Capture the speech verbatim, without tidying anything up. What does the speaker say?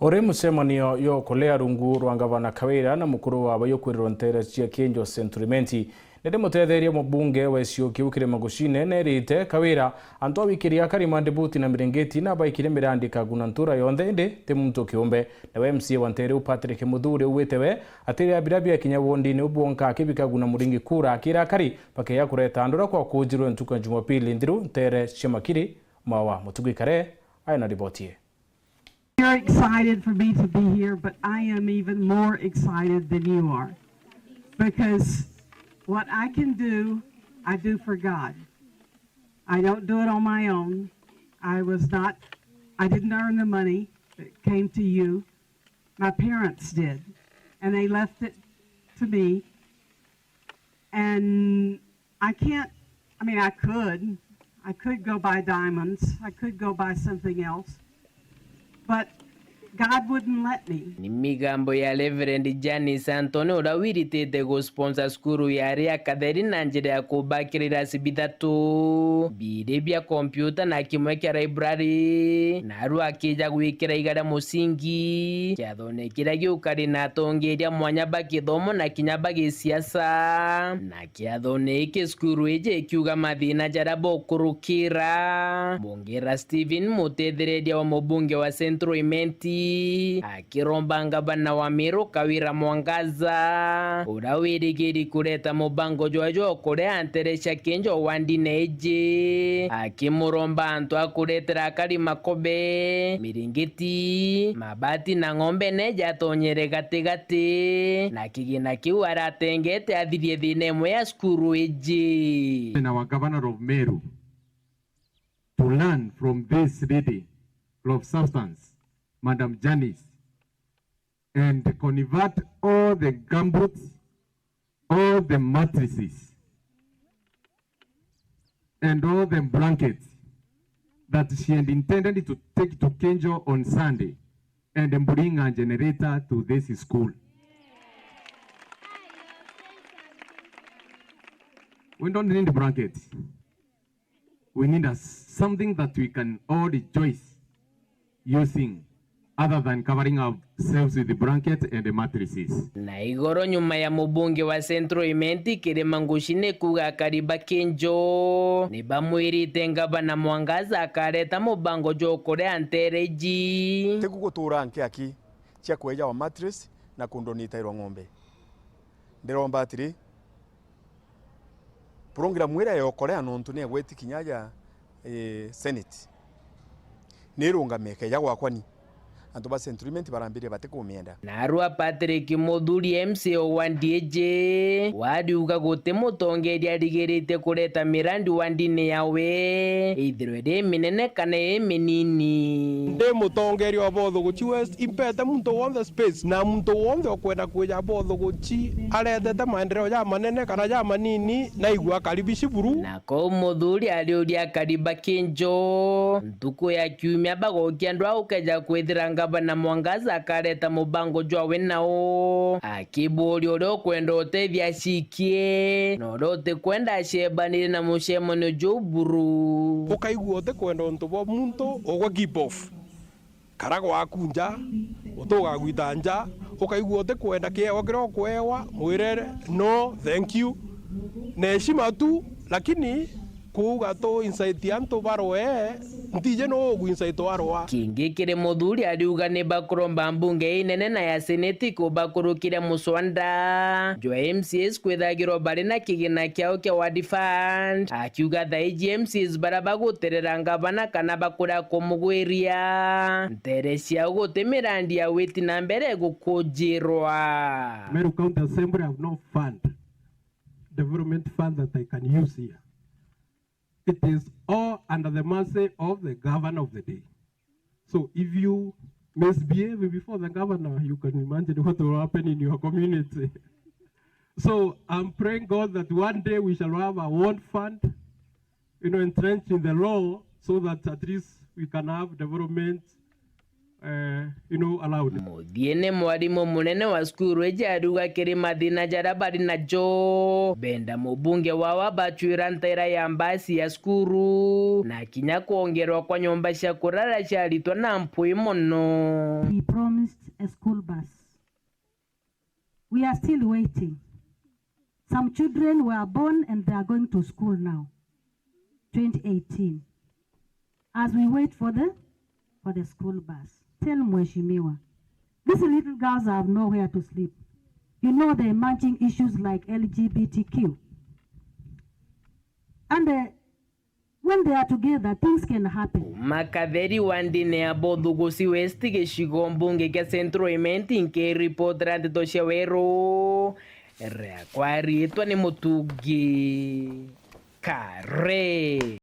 Uri mucemanio yo kulea rungu rwa ngavana Kawira na mukuru wa bayukwirirwa ntere cia Kinjo Central Imenti, nindi mutetheria mubunge wa gicigo kiu Kirima Ngucine nerite Kawira antu awikiria akari mandibuti na miringiti na baikire mirandi kaguna ntura yonthe, indi ti muntu kiumbe. Nawe M C A wa ntere iu Patrick Muthuri augite we atiria biria biakinya wondini u bwonka akibikaguna muringi kura akira akari bakeya kureta ndura kwa kujirwe ntuku ya Jumapili nthiru ntere cia Makiri. Mawa Mutugi Kare aina riboti ii. You're excited for me to be here, but I am even more excited than you are. Because what I can do, I do for God. I don't do it on my own. I was not, I didn't earn the money. It came to you. My parents did. And they left it to me. And I can't, I mean, I could. I could go buy diamonds. I could go buy something else. But God wouldn't let me. Ni migambo ya Reverend Janice Anthony, uria wiritite gusponsor cukuru ya aria akatheri na njira ya kubakirira cibithatu, biri bia kompyuta na kimwe kia library, naru akija gwikira iga ria musingi kiathone kiria giukari na atongeria mwanya ba kithomo na kinya ba gisiasa. Na kiathone giki cukuru iji ikiuga mathina jaria bokurukira. Mongera Stephen, mutethereria wa mubunge wa Central Imenti, akiromba ngavana wa Meru Kawira Mwangaza, uria wirigiri kureta mubango jwajo kuria ntere cia Kinjo wandine iji, akimuromba antu a kuretera akari makobe, miringiti, mabati na ng'ombe ne jatonyere gatigati, na kigina kiu aratengete athirie thina imwe ya cukuru iji. Na wa Governor of Meru to learn from this lady of substance, Madam Janice, and convert all the gumboots, all the mattresses, and all the blankets that she had intended to take to Kinjo on Sunday and bring a generator to this school. We don't need blankets. We need a, something that we can all rejoice using other than covering ourselves with the blanket and the mattresses. Na igoro nyuma ya mubunge wa Central Imenti Kirima Ngucine kuuga akari ba Kinjo ni bamwirite ngavana Mwangaza akareta mubango jwa ukuria ntere iji. Tiku gutura nkiaki cia kweja wa mattress na kundonitairwa ng'ombe. Ndiromba atiri, program iria yokorea nontu ni egweti kinya aja, eh, Senate, ni irungame ikeja gwakwa ni. Antu ba Central Imenti barambiria batikumienda. Narua Patrick Muthuri, M C A wa wandi iji, wariuga guti mutongeria arigirite kureta mirandi wandine yawe, ithirwe iri minene kana iri minini. Ndi mutongeria wa Bothuguchi West, impete muntu wonthe space, na muntu wonthe ukwenda kwija Bothuguchi aretete maendeleo ja manene kana ja manini, naigua akaribici buru. Na kou Muthuri ariuria akari ba Kinjo, ntuku ya kiumia bagokia ndwaa ukeja kwithira ngavana Mwangaza akareta mubango jwawe nao, akibuuria uria ukwenda utethia acikie, na uria utikwenda acebanire na mucemanio juu buru. Ukaigua utikwenda untu bwa muntu ugwe keep off. Kara gwaku nja, uti ugagwita nja, ukaigua utikwenda kiewa kiria ukuewa, mwire, "No, thank you." Na heshima tu, lakini kuuga tu incite antu barwe, ntiji nu ugu incite arwa. Kingi kiri Muthuri ariuga ni bakuromba mbunge inene na ya seneti kubakurukiria muswanda jwa M C As kwithagirwa bari na kigina kiao kia ward fund, akiuga thaiji M C As baria baguterera ngavana kana bakuria kumugwiria ntere ciao guti mirandi ya witi na mbere gukujirwa. Meru County Assembly have no fund, development fund that I can use here. It is all under the mercy of the governor of the day. So if you misbehave before the governor, you can imagine what will happen in your community. So I'm praying God that one day we shall have a ward fund, you know, entrenched in the law so that at least we can have development, uh, you know, allowed. Muthiene, mwarimu munene wa cukuru iji ariuga kiri mathina jaria bari najo, benda mubunge wao abacwira ntaira ya mbasi ya cukuru, na kinya kwongerwa kwa nyomba cia kurara cia aritwa na mpwi mono. He promised a school bus. We are still waiting. Some children were born and they are going to school now. Twenty eighteen. As we wait for the, for the school bus, tell Mheshimiwa, these little girls have nowhere to sleep. You know the emerging issues like L G B T Q. And, uh, when they are together, things can happen. Makatheri wa ndini ya Bothugusi West, gicigo mbunge kia Central Imenti, nkiripotera ndeto cia weru, riakwa riitwa ni Mutungi Kare.